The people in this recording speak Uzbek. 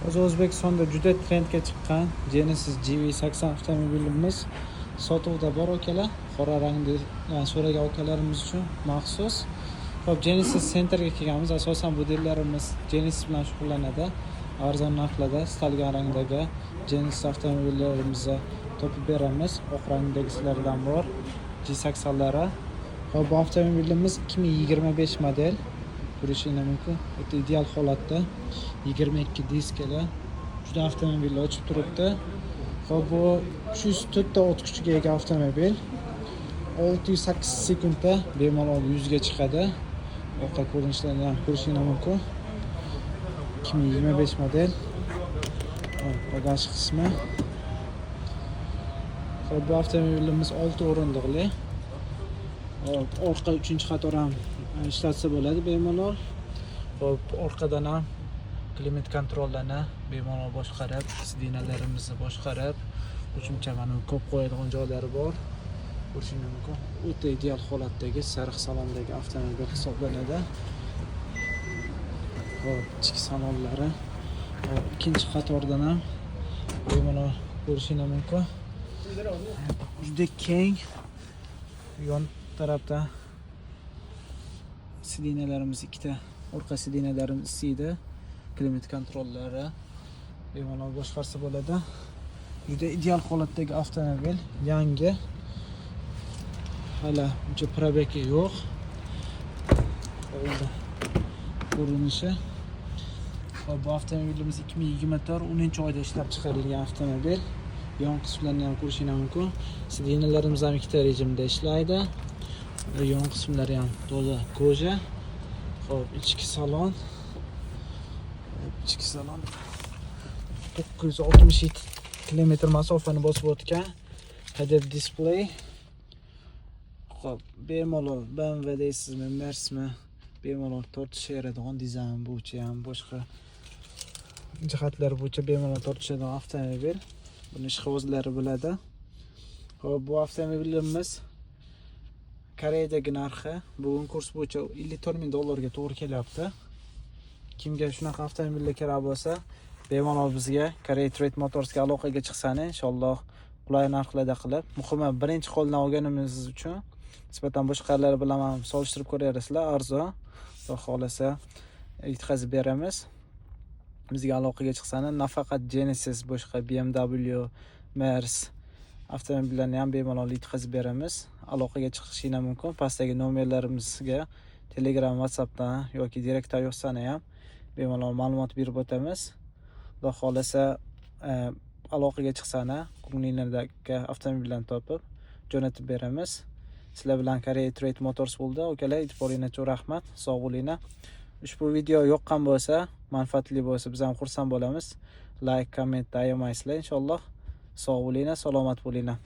Hozir O'zbekistonda juda trendga chiqqan Genesis GV80 avtomobilimiz sotuvda bor, akalar. Qora rangni so'ragan akalarimiz uchun maxsus. Xo'p, Genesis Centerga kelganmiz. Asosan bu dilerimiz Genesis bilan shug'ullanadi. Arzon narxlarda istalgan rangdagi Genesis avtomobillarimizni topib beramiz. Oq rangdagisilaridan bor. G80lari. Xo'p, bu avtomobilimiz 2025 model. Ko'rishingiz mumkin. O'ta ideal holatda. 22 diskali. Juda avtomobil ochib turibdi. Xo'p, bu 304 ta ot kuchiga ega avtomobil. 608 sekundda bemalol 100 ga chiqadi. Orqa ko'rinishlarini ham ko'rishingiz mumkin. 2025 model. Xo'p, bagaj qismi. Xo'p, bu avtomobilimiz 6 o'rindiqli. Xo'p, orqa 3-qator ham ishlatsa bo'ladi bemalol. Xo'p, orqadan ham климат-контроль larni bemalol boshqarib, сиденья larimizni boshqarib, qo'shimcha mana ko'p qo'yadigan joylari bor. Ko'rishingiz mumkin. O'ta ideal holatdagi sariq salondagi avtomobil hisoblanadi. Xo'p, ichki salonlari. Xo'p, ikkinchi qatordan ham bemalol ko'rishingiz mumkin. Juda keng. Yon tarafda сиденья larimiz, ikkita orqa сиденья larimiz isiydi. Климат-контроль lari bemalol boshqarsa bo'ladi. Juda ideal holatdagi avtomobil, yangi. Hali uncha пробег i yo'q. Oldi ko'rinishi. Xo'p, bu avtomobilimiz 2024 10 oyda ishlab chiqarilgan avtomobil. Yon qismlarini ham ko'rishingiz mumkin. Сиденья larimiz ham ikkita rejimda ishlaydi. Yon qismlari ham toza кожа. Xo'p, ichki salon. Xo'p, ichki salon 967 kilometr masofani bosib o'tgan. Head-up display. Xo'p, bemalol BMW deysizmi, Mersmi, bemalol tortishaveradigan, dizayn bo'yicha ham, boshqa jihatlar bo'yicha bemalol tortishadigan avtomobil. Buni ishqibozlari biladi. Xo'p, bu avtomobilimiz Koreyadagi narxi bugun kurs bo'yicha 54 ming dollarga to'g'ri kelyapti. Kimga shunaqa avtomobillar kerak bo'lsa, bemalol bizga, Korea Trade Motorsga aloqaga chiqsani, inshaalloh qulay narxlarda qilib, muhimi, birinchi qo'ldan olganimiz uchun nisbatan boshqalar bilan ham solishtirib ko'raverasizlar, arzon. Xudo xohlasa, yetkazib beramiz. Bizga aloqaga chiqsani, nafaqat Genesis, boshqa BMW, Mers avtomobillarni ham bemalol yetkazib beramiz. Aloqaga chiqishinglar mumkin. Pastdagi nomerlarimizga Telegram, WhatsAppdan yoki direktdan yozsani ham bemalol ma'lumot berib o'tamiz. Xudo xohlasa, aloqaga chiqsani, ko'nglinglardagi avtomobillarni topib jo'natib beramiz. Sizlar bilan Korea Trade Motors bo'ldi. Akalar, e'tiboringlar uchun rahmat. Sog' bo'linglar. Ushbu video yoqqan bo'lsa, manfaatli bo'lsa, biz ham xursand bo'lamiz. Like, komment ayamaysizlar inshaalloh. Sog' bo'linglar, salomat bo'linglar.